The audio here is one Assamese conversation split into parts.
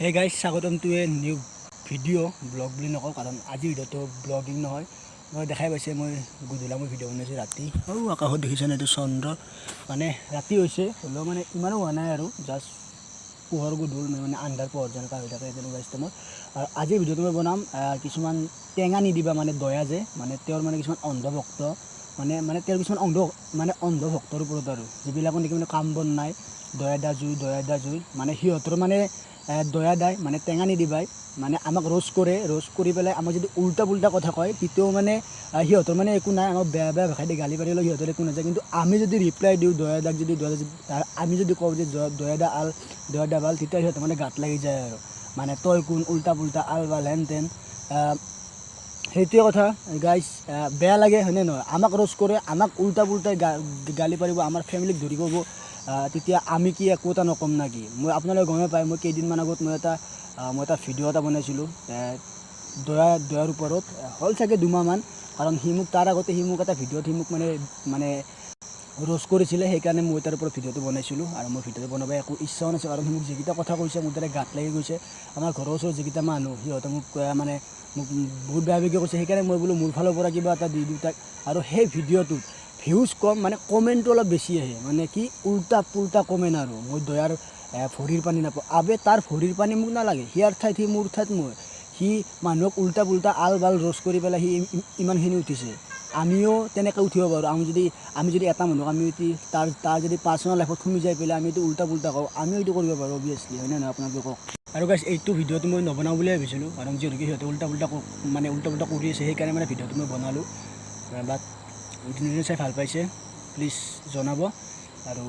হে গাইজ, স্বাগতম to a new video. Vlog বুলি নকওঁ, কাৰণ আজিৰ ভিডিঅ'টো ব্লগিং নহয়। মই দেখাই পাইছে, মই গধূলা মই ভিডিঅ' বনাইছোঁ ৰাতি। আৰু আকাশত দেখিছেনে, এইটো চন্দ্ৰ। মানে ৰাতি হৈছে, হ'লেও মানে ইমানো হোৱা নাই আৰু জাষ্ট পোহৰ গধূল, মানে আন্ধাৰ পোহৰ যেনেকুৱা হৈ থাকে, তেনেকুৱা চিষ্টেমত। আৰু আজিৰ ভিডিঅ'টো মই বনাম কিছুমান টেঙা নিদিবা, মানে দয়া যে, মানে তেওঁৰ মানে কিছুমান অন্ধভক্ত, মানে মানে তেওঁৰ কিছুমান অন্ধ, মানে অন্ধভক্তৰ ওপৰত আৰু যিবিলাকৰ নেকি মানে কাম বন নাই, দয়া দা জুই, দয়া দা জুই। মানে সিহঁতৰ মানে দয়া দাই মানে টেঙা নিদিবাই মানে আমাক ৰোষ্ট কৰে। ৰোষ্ট কৰি পেলাই আমাক যদি উল্টা পুল্টা কথা কয়, তেতিয়াও মানে সিহঁতৰ মানে একো নাই। আমাক বেয়া বেয়া ভাষাই দি গালি পাৰিলেও সিহঁতৰ একো নাযায়। কিন্তু আমি যদি ৰিপ্লাই দিওঁ দয়া দাক, যদি দয়া আমি যদি কওঁ যে দয়া দা আল, দয়া দা বাল, তেতিয়া সিহঁতৰ মানে গাত লাগি যায় আৰু মানে তই কোন, উল্টা পুল্টা আল বাল হেন তেন। সেইটোৱে কথা গাইজ, বেয়া লাগে, হয়নে নহয়? আমাক ৰোষ্ট কৰে, আমাক উল্টা পুল্টাই গালি পাৰিব, আমাৰ ফেমিলিক ধৰি ক'ব, তেতিয়া আমি কি একো এটা নক'ম নেকি? মই আপোনালোকে গমেই পায়, মই কেইদিনমান আগত মই এটা ভিডিঅ' এটা বনাইছিলোঁ দয়াৰ ওপৰত। হ'ল চাগে 2 মাহমান। কাৰণ সি মোক তাৰ আগতে সি মোক এটা ভিডিঅ'ত সি মোক মানে মানে ৰোষ্ট কৰিছিলে। সেইকাৰণে মই তাৰ ওপৰত ভিডিঅ'টো বনাইছিলোঁ। আৰু মই ভিডিঅ'টো বনাব একো ইচ্ছাও নাছিল, কাৰণ সি মোক যিকেইটা কথা কৈছে, মোৰ দ্বাৰা গাত লাগি গৈছে। আমাৰ ঘৰৰ ওচৰত যিকেইটা মানুহ, সিহঁতে মোক মানে মোক বহুত বেয়া বেয়াকৈ কৈছে। সেইকাৰণে মই বোলো মোৰ ফালৰ পৰা কিবা এটা দি দিওঁ তাক। আৰু সেই ভিডিঅ'টোত ভিউজ কম, মানে কমেণ্টটো অলপ বেছি আহে। মানে কি উল্টা পুল্টা কমেণ্ট আৰু মই দয়াৰ ভৰিৰ পানী নাপাওঁ। আবে, তাৰ ভৰিৰ পানী মোক নালাগে। সিয়াৰ ঠাইত সি, মোৰ ঠাইত মই। সি মানুহক উল্টা পুল্টা আল বাল ৰোষ্ট কৰি পেলাই সি ইমানখিনি উঠিছে। আমিও তেনেকৈ উঠিব পাৰোঁ। আমি যদি এটা মানুহক আমি যদি তাৰ তাৰ যদি পাৰ্চনেল লাইফত সোমাই যাই পেলাই আমি যদি উল্টা পুল্টা কওঁ, আমিও এইটো কৰিব পাৰোঁ অভিয়াছলি, হয়নে নহয়? আপোনালোকে কওক। আৰু গাইছ, এইটো ভিডিঅ'টো মই নবনাওঁ বুলিয়ে ভাবিছিলোঁ, কাৰণ যিহেতুকে সিহঁতে উল্টা পুল্টা মানে উল্টা পুল্টা কৰি আছে, সেইকাৰণে মানে ভিডিঅ'টো মই বনালোঁ। বাট যোনে যোনে চাই ভাল পাইছে, প্লিজ জনাব। আৰু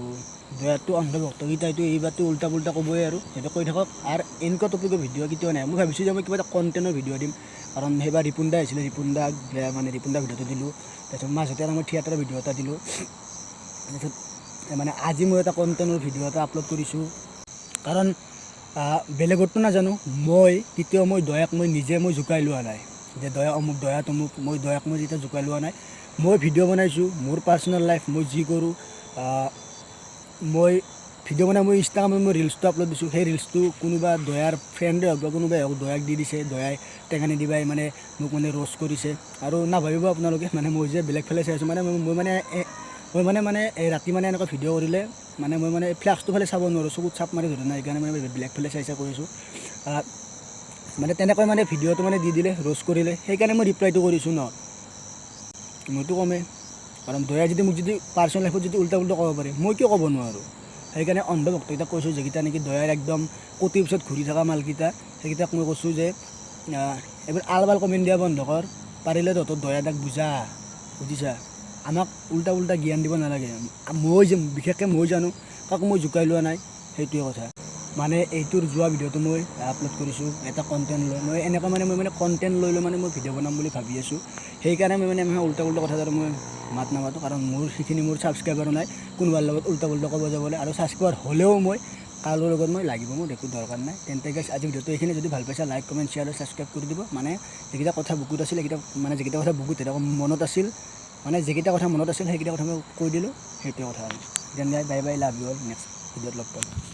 দয়াটো অন্ধভক্তকেইটাইতো এইবাৰতো উল্টা পুল্টা ক'বই আৰু সেইটো কৈ থাকক। আৰু এনেকুৱা টপিকৰ ভিডিঅ' কেতিয়াও নাই। মই ভাবিছোঁ যে মই কিবা এটা কণ্টেণ্টৰ ভিডিঅ' দিম, কাৰণ সেইবাৰ ৰিপুণ দা আহিছিলে, ৰিপুণ দাক মানে ৰিপুণ দা ভিডিঅ'টো দিলোঁ। তাৰপিছত মাজতে এটা মই থিয়েটাৰৰ ভিডিঅ' এটা দিলোঁ। তাৰপিছত মানে আজি মই এটা কণ্টেণ্টৰ ভিডিঅ' এটা আপলোড কৰিছোঁ, কাৰণ বেলেগৰতো নাজানো, মই কেতিয়াও মই দয়াক মই নিজে মই জোকাই লোৱা নাই যে দয়া অমুক, দয়া তমুক। মই দয়াক মই যেতিয়া জোকাই লোৱা নাই, মই ভিডিঅ' বনাইছোঁ মোৰ পাৰ্চনেল লাইফ, মই যি কৰোঁ, মই ভিডিঅ' বনাই মই ইনষ্টাগ্ৰামত মই ৰিলচটো আপলোড দিছোঁ। সেই ৰিলচটো কোনোবা দয়াৰ ফ্ৰেণ্ডে হওক বা কোনোবাই হওক, দয়াক দি দিছে। দয়াই টেঙানি দিবাই মানে মোক মানে ৰ'ষ্ট কৰিছে। আৰু নাভাবিব আপোনালোকে মানে মই যে বেলেগ ফালে চাই আছোঁ। মানে মই মানে মানে এই ৰাতি মানে এনেকুৱা ভিডিঅ' কৰিলে মানে মই মানে ফ্লেক্সটো ফালে চাব নোৱাৰোঁ, চকুত চাপ মাৰি ধৰে নাই, সেইকাৰণে মানে বেলেগ ফালে চাই চাই কৰিছোঁ। মানে তেনেকৈ মানে ভিডিঅ'টো মানে দি দিলে, ৰ'ষ্ট কৰিলে, সেইকাৰণে মই ৰিপ্লাইটো কৰিছোঁ ন। মইতো কমেই, কাৰণ দয়া যদি মোক যদি পাৰ্চনেল লাইফত যদি উল্টা পুল্টা ক'ব পাৰে, মই কিয় ক'ব নোৱাৰোঁ? সেইকাৰণে অন্ধভক্তকেইটাক কৈছোঁ, যিকেইটা নেকি দয়াৰ একদম কটিৰ পিছত ঘূৰি থকা মালকেইটা, সেইকেইটাক মই কৈছোঁ যে এইবোৰ আল বাল কমেণ্ট দিয়া বন্ধ কৰ। পাৰিলে তহঁতৰ দয়া দাক বুজা, বুজিছা? আমাক উল্টা পুল্টা জ্ঞান দিব নালাগে। মই যে বিশেষকৈ মই জানো, কাকো মই জোকাই লোৱা নাই, সেইটোৱে কথা। মানে এইটোৰ যোৱা ভিডিঅ'টো মই আপলোড কৰিছোঁ এটা কণ্টেণ্ট লৈ। মই এনেকুৱা মানে মই মানে কণ্টেণ্ট লৈ লৈ মানে মই ভিডিঅ' বনাম বুলি ভাবি আছোঁ। সেইকাৰণে মই মানে মই উল্টা পুল্টা কথা আৰু মই মাত নামাতোঁ, কাৰণ মোৰ সেইখিনি মোৰ ছাবস্ক্ৰাইবাৰো নাই কোনোবাৰ লগত উল্টা পুল্টা ক'ব যাবলৈ। আৰু ছাবস্ক্ৰাইবাৰ হ'লেও মই কাৰো লগত মই লাগিব মোৰ একো দৰকাৰ নাই। তেন্তে গাইছ, আজি ভিডিঅ'টো এইখিনি। যদি ভাল পাইছা, লাইক, কমেণ্ট, শ্বেয়াৰ আৰু ছাবস্ক্ৰাইব কৰি দিব। মানে যিকেইটা কথা বুকুত আছিল, সেইকেইটা মানে যিকেইটা কথা বুকুত এতিয়া মনত আছিল, মানে যিকেইটা কথা মনত আছিল, সেইকেইটা কথা মই কৈ দিলোঁ, সেইটোৱে কথা। আৰু then bye bye, love you all, next ভিডিঅ'ত লগ পাম।